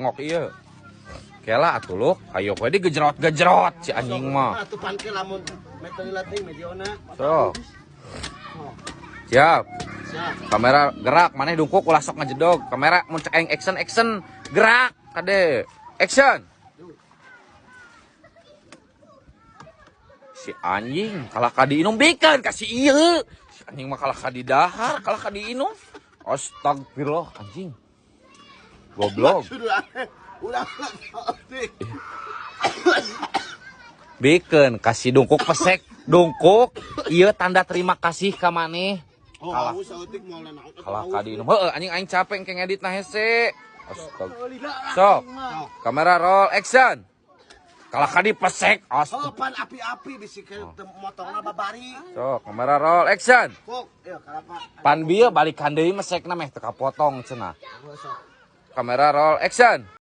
Ngok ieu. Kela atuh lu, ayo we digejrot-gejrot si anjing mah. Atuh pan ke lamun meter latih mediona. Sok. Siap. Siap. Kamera gerak, maneh dungkuk ulah sok ngajedog. Kamera mun cek aing action action gerak kade. Action. Si anjing kalah ka diinum bikeun ka si ieu. Si anjing mah kalah ka didahar, kalah ka diinum. Astagfirullah anjing. Goblok. Ulah. Bikeun kasih dungkuk pesek dungkuk ieu tanda terima kasih ka maneh. Oh, Kalah. haus saeutik moal naon. Kalah ka diinum. Heueuh anjing aing capek engke ngedit na hese. Astag. Sok. Kamera roll action. Kalah ka dipesek. Oh, Astag. pan api-api bisi ke motongna babari. Sok, kamera roll action. Kok, ieu kalapa. Pan bieu balikan deui mesekna meh teu kapotong cenah. Sok. Kamera roll action.